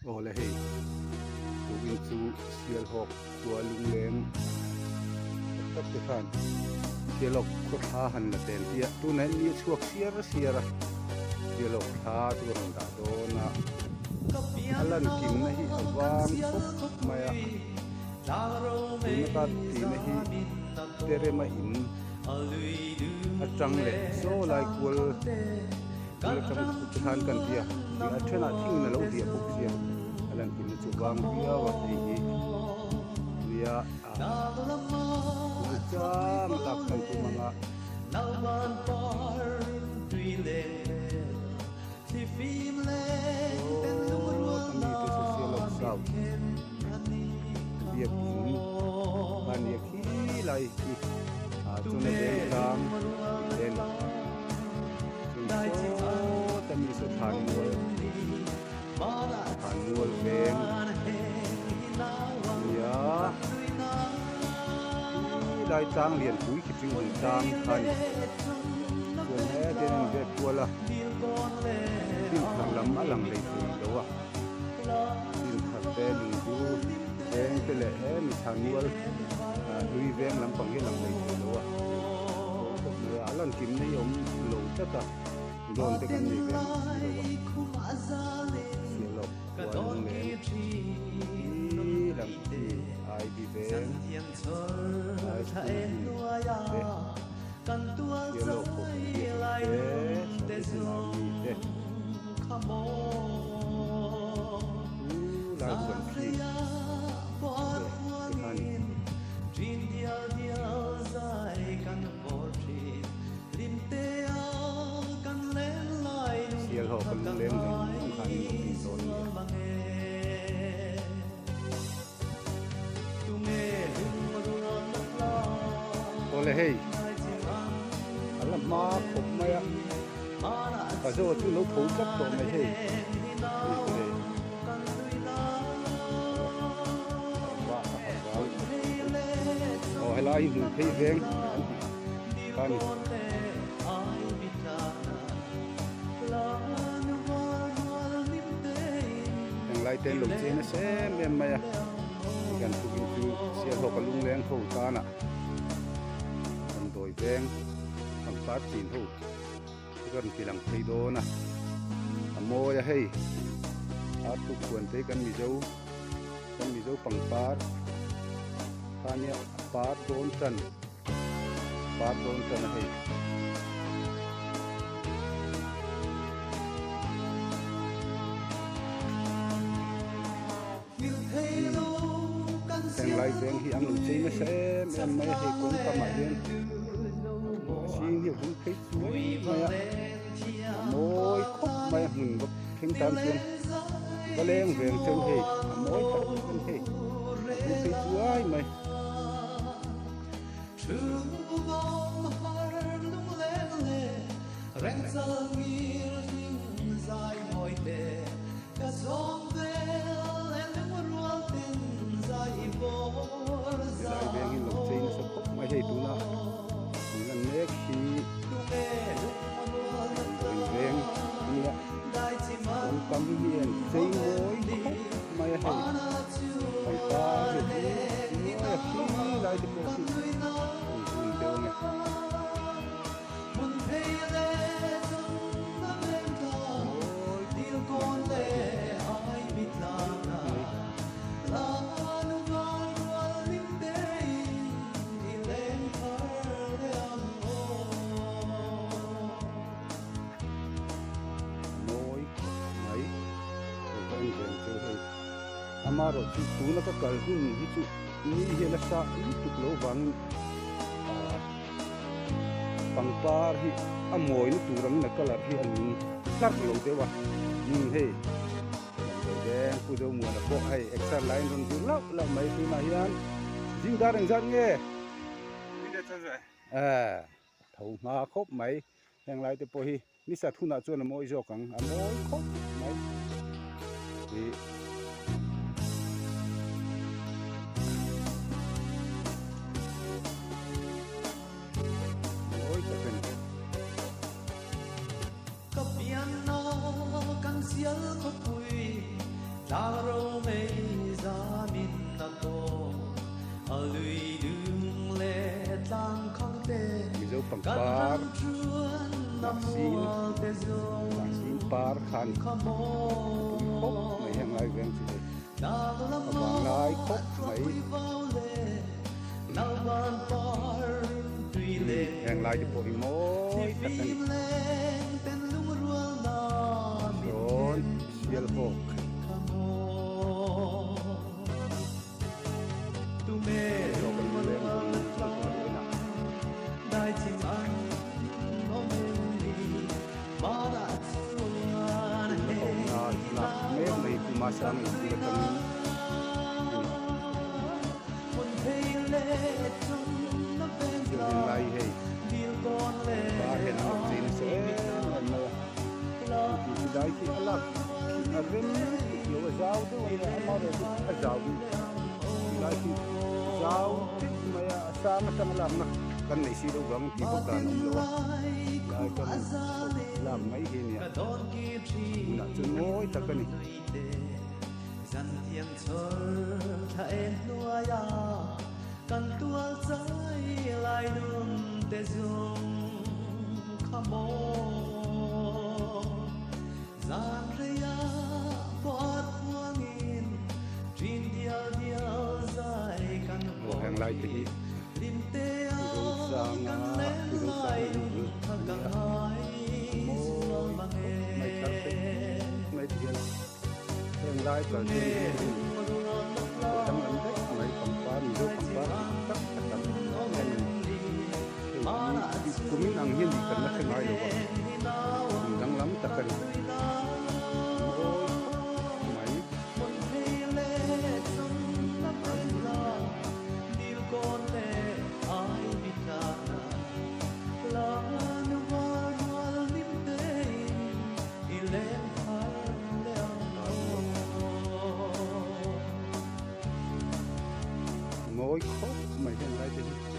Aw le hei tukin chu Sialhawk khua lungleng tak tak te khan Sialhawk khaw thla han la tel hi a tunah hian mi a chhuak siar siar a Sialhawk thla chu a rawn dah dawn a a lan kimna hi a vang khawp khawp mai a tuna ka tihna hi terema in atang leh saw lai kual kual atang te khan kan ti a a thenah thingin a lo hliah bawk sia a lan kimna chu vang viau a hei hi nia chang lak kan tum anga. Biak in a nia khi lai hi ah chuan a veng tlang tih ten chuan sawt a mi saw thlan mual thlan mual veng a nia khi lai tlang lian pui khi chu an tlang kha a ni chuan hetiang a invet kual a hnim thar lam a lang lei thei lo a hnim thar te lungdu veng te leh he mi thlan mual ah hlui veng lampang hi a lang lei thei lo a tawh khawp mai a a lan kim na hi a awm lo tlat a drone te kan nei ve ang si lo a sialawk khua lungleng hi lam khi ai bi veng ai school hi te. Yellow pawh kan biak in te traditional mi te chu lai huan khi te te kha ni. Sial ho ka lungleng zawng zawng khan in lo en dawn nia. Awle hei a la hma khawp mai a ka zaw chu lo tho tlat tawh mai hei aw helai hi hmuh phei veng an tih kha a ni. Englai te an lo chei nasa em em mai a kan tukin chu Sialhawk a lungleng ho tanah damdawi veng pangpar chin ho chu ka rawn ti lang phei dawn a a mawi a hei ar tuk huan te hi kan mizo kan mizo pangpar kha nia par dawn tan. Par dawn tan a hei. Heng lai veng hi an lo chei nasa em em mai a hei kawng kamah hian a sing hi a vul phei chuai mai a a mawi khawp mai a hmun va thleng tan chuan va leng veng cheu hei a mawi tak tak a ni hei a vul phei chuai mai. Helai veng hi lo chei nasa khawp mai hei tuna an lan mek hi damdawi veng a nia kawngkam hi an chei mawi khawp mai a hei. Pangpar hi a hmu nuai a khi lai te pawh khi a in hmun deuh ange. Mawi khawp mai lo ka en reng cheu hei. Amaherawh chu tuna ka kal hun hi chu ni hian a sa lutuk lo vangin ah pangpar hi a mawina tur angin a colour hi a nung tlarh lo deuh a umm hei damdawi veng pu Zomuana pawh hei exer line rawn zir lauh lauh mai tunah hian zing dar engzat nge eh tho hma khawp mai heng lai te pawh hi. Ni sat hunah chuan a mawi zawk ang, a mawi khawp mai. Ih. Mawi tak a ni. Ka pianna kan sial khawpui. Mizo pangpar hnahsin hnahsin par kha a ni a pui khawp mai heng lai veng chu hei a vang lai khawp mai heng lai te pawh hi mawi tak a ni sawn sialhawk. A zau in tilai khi zau tep mai a a sang atanga lakna kan neih si loh vang tih bawk dan a awm lo a tilai kan lak mai hi a nia hmunah chuan mawi tak a ni. Zan reia puar huangin ṭin dial dial zai kan Aw heng lai te hi Limtea Zosanga kan len Zosanga lai lung bul kha a ka ni a ngai a zual mawi mang khawp e. mai thar theih mai te hian heng lai kal hian hei a danglam daih mai pangpar Mizo pangpar dik tak a tam em a ni hei hi kumin ang hian ih kan la hre ngai lo va kum danglam tak a ni a mawi khawp mai. Mawi khawp mai heng lai te hi.